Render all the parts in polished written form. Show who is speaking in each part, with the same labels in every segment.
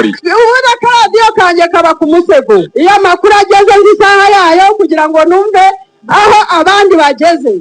Speaker 1: Ubundi akaradiyo kanjye kaba ku musego. Iyo amakuru ageze, nzi isaha yayo kugira ngo numve aho abandi bageze.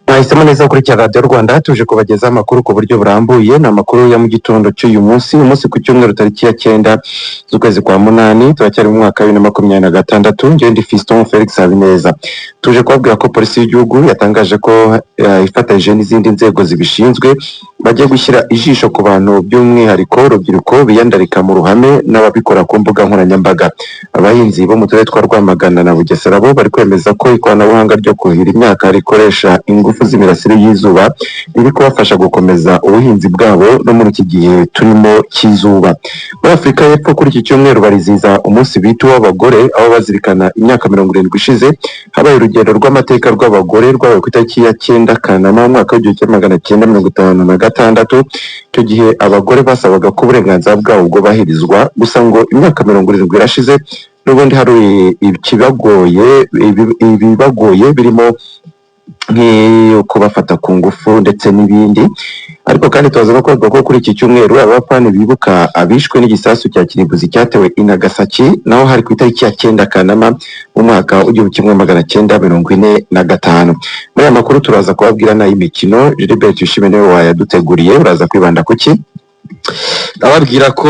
Speaker 2: Mwahisemo neza gukurikira Radiyo Rwanda. Tuje kubagezaho amakuru ku buryo burambuye. Ni amakuru ya mu gitondo cy'uyu munsi, umunsi ku cyumweru, tariki ya 9 z'ukwezi kwa munani, turacyari mu mwaka wa 2026. Njyewe ndi Fiston Felix Habineza. Tuje kubabwira ko Polisi y'igihugu yatangaje ko ifatanyije n'izindi nzego zibishinzwe bagiye gushyira ijisho ku bantu, by'umwihariko urubyiruko biyandarika mu ruhame n'ababikora ku mbuga nkoranyambaga. Abahinzi bo mu turere twa Rwamagana na Bugesera bo bari kwemeza ko ikoranabuhanga ryo kuhira imyaka rikoresha ingufu z'imirasire y'izuba riri kubafasha gukomeza ubuhinzi bwabo no muri iki gihe turimo cy'izuba. Muri Afurika y'Epfo, kuri iki cyumweru barizihiza umunsi bita uw'abagore, aho bazirikana imyaka 70 ishize habaye urugendo rw'amateka rw'abagore rwabaye ku itariki ya 9 Kanama mu mwaka w'1956. Icyo gihe abagore basabaga ko uburenganzira bwabo bwubahirizwa. Gusa ngo imyaka 70 irashize, n'ubundi hari ikibagoye, ibibagoye birimo nk'uko bafata ku ngufu ndetse n'ibindi. Ariko kandi tubaza no kuvuga ko kuri iki cyumweru Abayapani bibuka abishwe n'igisasu cya kirimbuzi cyatewe i Nagasaki, naho hari ku itariki ya 9 Kanama mu mwaka w'1945. Muri aya makuru turaza kubabwira n'ay'imikino. Gilbert Tuyishime niwe wayaduteguriye. Uraza kwibanda ku ki?
Speaker 3: Ababwira ko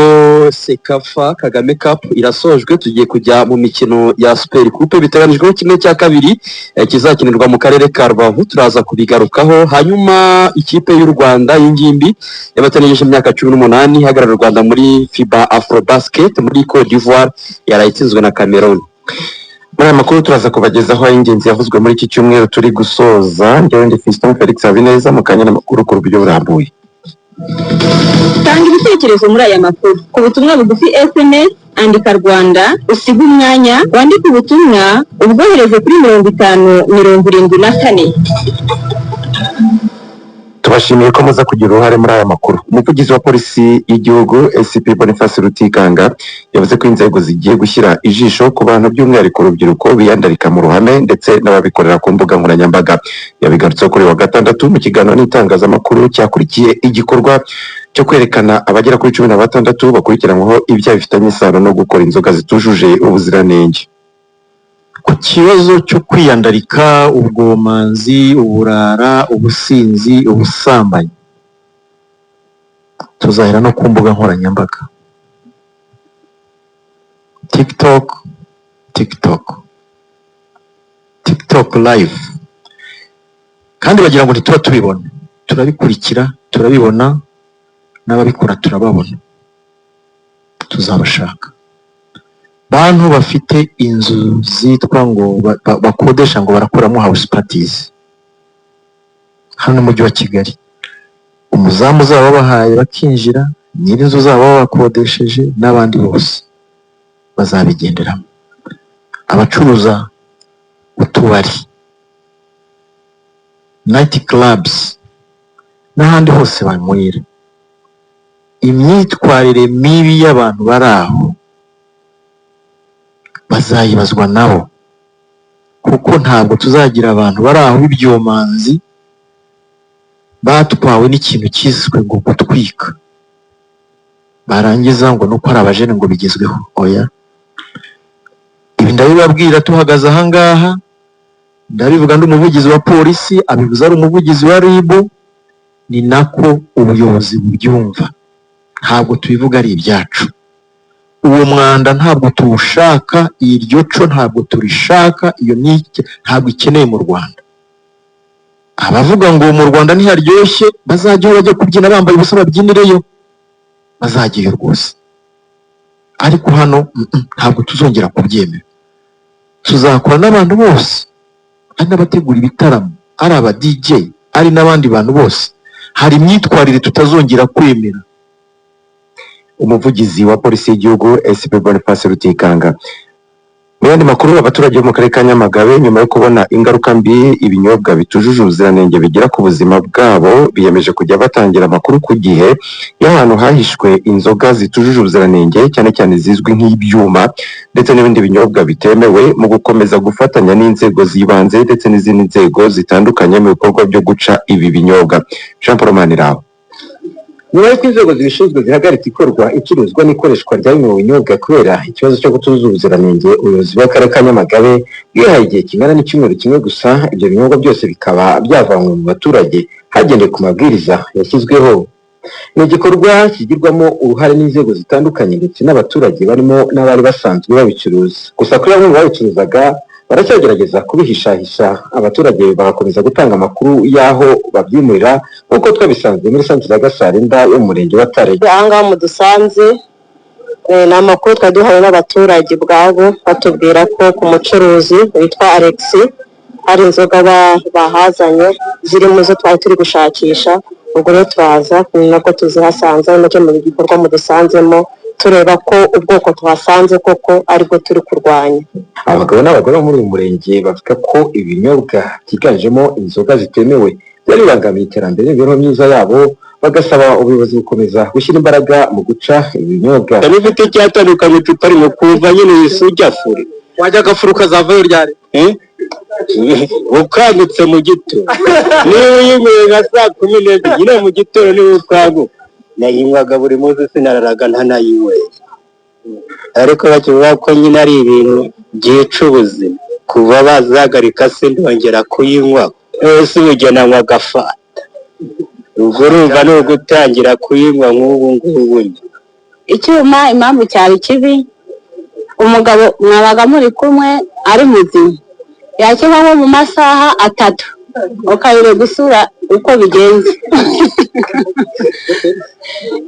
Speaker 3: CECAFA Kagame Cup irasojwe, tugiye kujya mu mikino ya Super Coupe. Biteganijwe kimwe cya kabiri kizakinirwa mu karere ka Rubavu, turaza kubigarukaho. Hanyuma ikipe y'u Rwanda y'ingimbi y'abatarengeje imyaka 18 ihagarariye u Rwanda muri FIBA Afrobasket muri Cote d'Ivoire yaraye itsinzwe na Cameroon.
Speaker 2: Muri aya makuru turaza kubagezaho ay'ingenzi yavuzwe muri iki cyumweru turi gusoza. Njyewe ndi Fiston Felix Habineza. Mu kanya n'amakuru ku buryo burambuye.
Speaker 4: Tanga ibitekerezo muri aya makuru ku butumwa bugufi SMS. Andika "Rwanda", usige umwanya, wandike ubutumwa, ubwohereze kuri 5074.
Speaker 2: Tubashimiye ko muza kugira uruhare muri aya makuru. Umuvugizi wa Polisi y'igihugu, ACP Boniface Rutikanga, yavuze ko inzego zigiye gushyira ijisho ku bantu, by'umwihariko urubyiruko biyandarika mu ruhame ndetse n'ababikorera ku mbuga nkoranyambaga. Yabigarutseho kuri uyu wa gatandatu mu kiganiro n'itangazamakuru cyakurikiye igikorwa cyo kwerekana abagera kuri 16 bakurikiranyweho ibyaha bifitanye isano no gukora inzoga zitujuje ubuziranenge.
Speaker 5: Ku kibazo cyo kwiyandarika, ubwomanzi, uburara, ubusinzi, ubusambanyi, tuzahera no ku mbuga nkoranyambaga, TikTok, TikTok, TikTok live. Kandi bagira ngo ntituba tubibona, turabikurikira, turabibona, n'ababikora turababona, tuzabashaka. Bantu bafite inzu zitwa ngo bakodesha ngo barakoramo house parties hano mu mujyi wa Kigali, umuzamu uzaba babahaye bakinjira, nyir'inzu zaba babakodesheje n'abandi bose bazabigenderamo. Abacuruza utubari, night clubs n'ahandi hose banywera, imyitwarire mibi y'abantu bari aho bazayibazwa nabo, kuko ntabwo tuzagira abantu bari aho b'ibyomanzi batwawe n'ikintu cyiswe ngo gutwika, barangiza ngo nuko ari abajene ngo bigezweho. Oya, ibi ndabibabwira tuhagaze ahangaha, ndabivuga ndi umuvugizi wa polisi, abivuze ari umuvugizi wa RIB, ni nako ubuyobozi bubyumva. Ntabwo tubivuga ari ibyacu. Uwo mwanda ntabwo tuwushaka, iryo co ntabwo turishaka, iyo ni ntabwo ikeneye mu Rwanda. Abavuga ngo mu Rwanda ntiharyoshye bazajyaho bajya kubyina bambaye ubusa, babyinireyo, bazajyayo rwose. Ariko hano ntabwo tuzongera kubyemera. Tuzakora n'abantu bose, ari n'abategura ibitaramo, ari aba DJ, ari n'abandi bantu bose. Hari imyitwarire tutazongera kwemera.
Speaker 2: Umuvugizi wa Polisi y'igihugu, ACP Boniface Rutikanga. Mu yandi makuru, abaturage bo mu karere ka Nyamagabe, nyuma yo kubona ingaruka mbi ibinyobwa bitujuje ubuziranenge bigira ku buzima bwabo, biyemeje kujya batangira amakuru ku gihe y'ahantu hahishwe inzoga zitujuje ubuziranenge, cyane cyane zizwi nk'ibyuma ndetse n'ibindi binyobwa bitemewe, mu gukomeza gufatanya n'inzego z'ibanze ndetse n'izindi nzego zitandukanye mu bikorwa byo guca ibi binyobwa. Jean Paul Maniraho.
Speaker 6: Nyuma y'uko inzego zibishinzwe zihagaritse ikorwa, icuruzwa n'ikoreshwa rya bimwe mu binyobwa kubera ikibazo cyo kutuzuza ubuziranenge, ubuyobozi bw'akarere ka Nyamagabe bwihaye igihe kingana n'icyumweru kimwe gusa, ibyo binyobwa byose bikaba byavanywe mu baturage hagendewe ku mabwiriza yashyizweho. Ni igikorwa kigirwamo uruhare n'inzego zitandukanye ndetse n'abaturage, barimo n'abari basanzwe babicuruza. Gusa kuri bamwe mu babicuruzaga, baracyagerageza kubihishahisha, abaturage bagakomeza gutanga amakuru y'aho babyimurira, nk'uko twabisanzwe muri santere ya Gasarinda yo mu murenge wa Tare.
Speaker 7: Aha ngaha mudusanze ni amakuru twari duhawe n'abaturage ubwabo, batubwira ko ku mucuruzi witwa Alex hari inzoga bahazanye ziri mu zo twari turi gushakisha. Ubwo rero turaza, ni nabwo tuzihasanze. Ari nacyo mu gikorwa mudusanzemo, tureba ko ubwoko tuhasanze koko aribwo turi kurwanya.
Speaker 6: Abagabo n'abagore bo muri uyu murenge bavuga ko ibinyobwa byiganjemo inzoga zitemewe byari bibangamiye iterambere n'imibereho myiza yabo, bagasaba ubuyobozi gukomeza gushyira imbaraga mu guca ibinyobwa.
Speaker 8: Niba ufite icyatandukanye icupa rimwe, kumva nyine wisujya fure.
Speaker 3: Wajya agafuru ukazavayo ryari?
Speaker 8: Ukangutse mu gitondo. Niba uyinyweye nka saa 12 nyine mu gitondo, niba ukanguka. Nayinywaga buri munsi, sinararaga ntanayinyweye, ariko bakivuga ko nyine ari ibintu byica ubuzima, kuva bazahagarika sindongera kuyinywa. Ese ubugeni anywa agafanta, ubwo urumva ni ugutangira kuyinywa nk'ubu ngubu nyine.
Speaker 4: Icyuma impamvu cyari kibi, umugabo mwabaga muri kumwe ari muzima, yakinywa nko mu masaha 3, ukayireba isura uko bigenze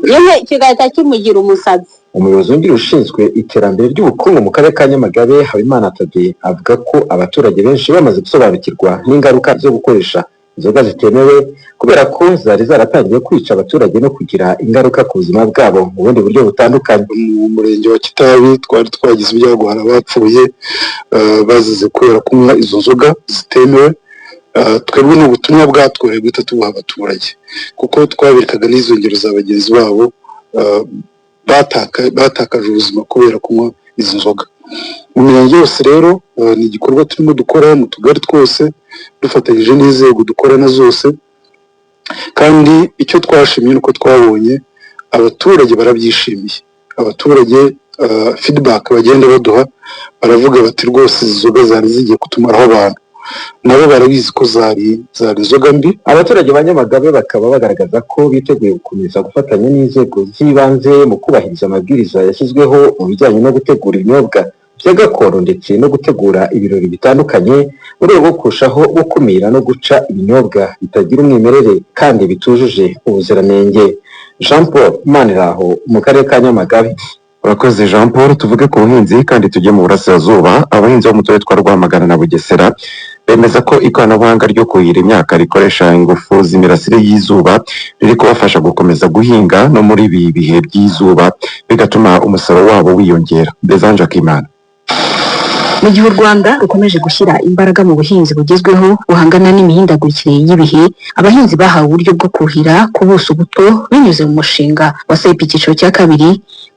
Speaker 4: nyine, kigahita kimugira umusazi.
Speaker 6: Umuyobozi wungirije ushinzwe iterambere ry'ubukungu mu karere ka Nyamagabe, Habimana Tade, avuga ko abaturage benshi bamaze gusobanukirwa n'ingaruka zo gukoresha inzoga zitemewe, kubera ko zari zaratangiye kwica abaturage no kugira ingaruka ku buzima bwabo mu bundi buryo butandukanye.
Speaker 9: Mu murenge wa Kitabi twari twagize ibyago, hari abapfuye bazize kubera kunywa izo nzoga zitemewe. Twebwe ni ubutumwa bwatworoheye guhita tubuha abaturage, kuko twaberekaga n'izo ngero za bagenzi babo batakaje ubuzima kubera kunywa izi nzoga. Mu mirenge yose rero ni igikorwa turimo dukora mu tugari twose, dufatanyije n'inzego dukorana zose. Kandi icyo twashimye ni uko twabonye abaturage barabyishimiye. Abaturage, feedback bagenda baduha, baravuga bati: "Rwose izi nzoga zari zigiye kutumaraho abantu." Nabo barabizi ko zari inzoga mbi.
Speaker 6: Abaturage ba Nyamagabe bakaba bagaragaza ko biteguye gukomeza gufatanya n'inzego z'ibanze mu kubahiriza amabwiriza yashyizweho mu bijyanye no gutegura ibinyobwa bya gakondo ndetse no gutegura ibirori bitandukanye, mu rwego rwo kurushaho gukumira no guca ibinyobwa bitagira umwimerere kandi bitujuje ubuziranenge. Jean Paul Maniraho mu karere ka Nyamagabe.
Speaker 2: Urakoze Jean Paul. Tuvuge ku buhinzi kandi tujye mu burasirazuba. Abahinzi bo mu turere twa Rwamagana na Bugesera bemeza ko ikoranabuhanga ryo kuhira imyaka rikoresha ingufu z'imirasire y'izuba riri kubafasha gukomeza guhinga no muri ibi bihe by'izuba, bigatuma umusaruro wabo wiyongera. Desanje Akimana.
Speaker 10: Mu gihe u Rwanda rukomeje gushyira imbaraga mu buhinzi bugezweho buhangana n'imihindagurikire y'ibihe, abahinzi bahawe uburyo bwo kuhira ku buso buto binyuze mu mushinga wa SAIP icyiciro cya kabiri,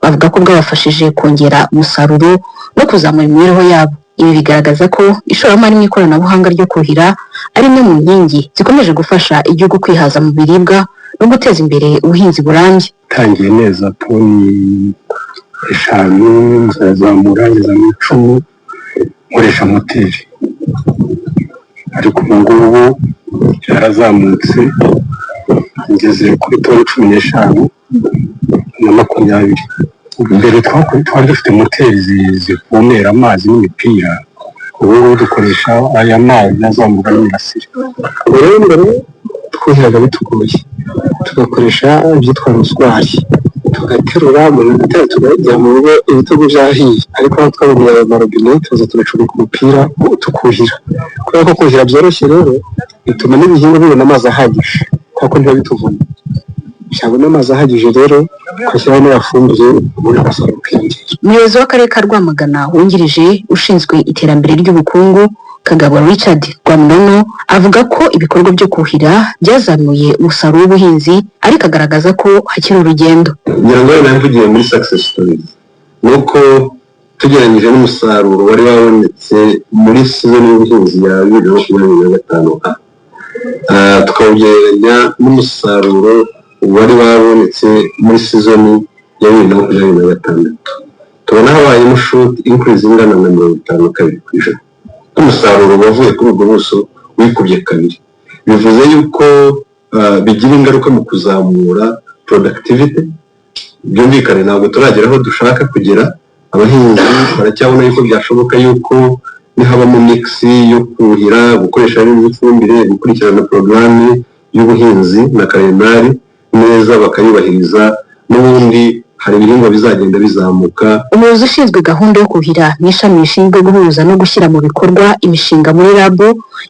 Speaker 10: bavuga ko bwabafashije kongera umusaruro no kuzamura imibereho yabo. Ibi bigaragaza ko ishoramari mu ikoranabuhanga ryo kuhira ari imwe mu nkingi zikomeje gufasha igihugu kwihaza mu biribwa no guteza imbere ubuhinzi burambye.
Speaker 9: Tangiye neza toni 5, nzazamura ngeza mu 10, nkoresha moteri, ariko ubu ngubu yarazamutse, ngeze kuri toni 15 na 20. Mbere twari dufite moteri zivomera amazi n'imipira, ubu ngubu dukoresha aya mazi azamurwa n'imirasire.
Speaker 11: Ubu rero mbere twuhiraga bitugoye, tugakoresha ibyitwa rozwari, tugaterura mu minota, tukajya mu rugo ibitugu byahiye. Ariko aho twaboneye ayo marobine, tuza tugacomeka umupira tukuhira. Kubera ko kuhira byoroshye rero, bituma n'ibihingwa bibona amazi ahagije, kubera ko ntibiba bituvuna, byabona amazi ahagije rero. Ugashyiraho n'agafumbire, ubundi umusaruro ukiyongera.
Speaker 10: Umuyobozi w'Akarere ka Rwamagana wungirije ushinzwe iterambere ry'ubukungu, Kagabo Richard Rwamunono, avuga ko ibikorwa byo kuhira byazamuye umusaruro w'ubuhinzi, ariko agaragaza ko hakiri urugendo.
Speaker 12: Ngira ngo wenda mvugiye muri success stories, ni uko tugereranyije n'umusaruro wari wabonetse muri season y'ubuhinzi ya 2025 A, tukawugereranya n'umusaruro wari wabonetse muri season ya 2026, tubona habayemo shoot increase ingana na 52%. Umusaruro wavuye kuri ubwo buso wikubye kabiri. Bivuze yuko bigira ingaruka mu kuzamura productivity. Byumvikane, ntabwo turagera aho dushaka kugera. Abahinzi baracyabona yuko byashoboka yuko nihabamo mix yo kuhira, gukoresha ifumbire, gukurikirana porogaramu y'ubuhinzi na kalendari neza bakayubahiriza, n'ubundi hari ibihingwa bizagenda bizamuka.
Speaker 10: Umuyobozi ushinzwe gahunda yo kuhira mu ishami rishinzwe guhuza no gushyira mu bikorwa imishinga muri RAB,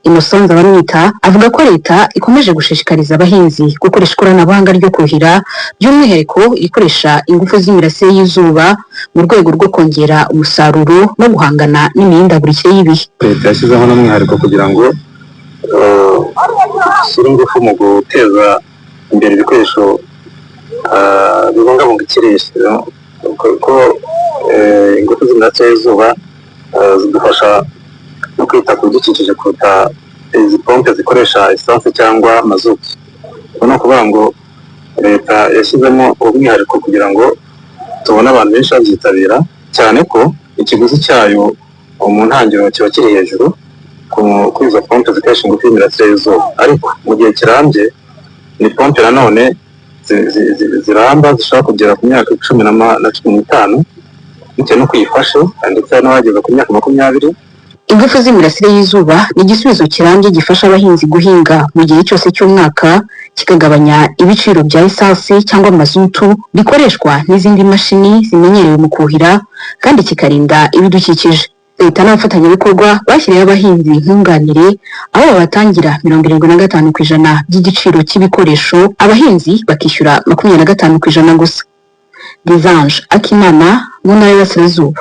Speaker 10: Innocent Nzabamwita, avuga ko leta ikomeje gushishikariza abahinzi gukoresha ikoranabuhanga ryo kuhira, by'umwihariko ikoresha ingufu z'imirasire y'izuba, mu rwego rwo kongera umusaruro no guhangana n'imihindagurikire y'ibihe.
Speaker 11: Leta yashyizeho n'umwihariko kugira ngo ishyire ingufu mu guteza imbere ibikoresho bibungabunga ikirere, kuko ingufu z'imirasire y'izuba zidufasha no kwita ku bidukikije kuruta izi pompe zikoresha esanse cyangwa mazutu. Ubwo ni ukuvuga ngo leta yashyizemo umwihariko kugira ngo tubone abantu benshi babyitabira, cyane ko ikiguzi cyayo mu ntangiriro kiba kiri hejuru kuri izo pompe zikoresha ingufu y'imirasire y'izuba, ariko mu gihe kirambye ni pompe nanone ziramba, zishobora kugera ku myaka 10 na 15 bitewe n'uko uyifashe, ndetse hari n'abageza ku myaka 20.
Speaker 10: Ingufu z'imirasire y'izuba ni igisubizo kirambye gifasha abahinzi guhinga mu gihe cyose cy'umwaka, kikagabanya ibiciro bya esansi cyangwa mazutu bikoreshwa n'izindi mashini zimenyerewe mu kuhira, kandi kikarinda ibidukikije. Leta n'abafatanyabikorwa bashyiriyeho abahinzi nkunganire, aho babatangira 75% by'igiciro cy'ibikoresho, abahinzi bakishyura 25% gusa. Desange Akimana, mu Ntara y'Iburasirazuba.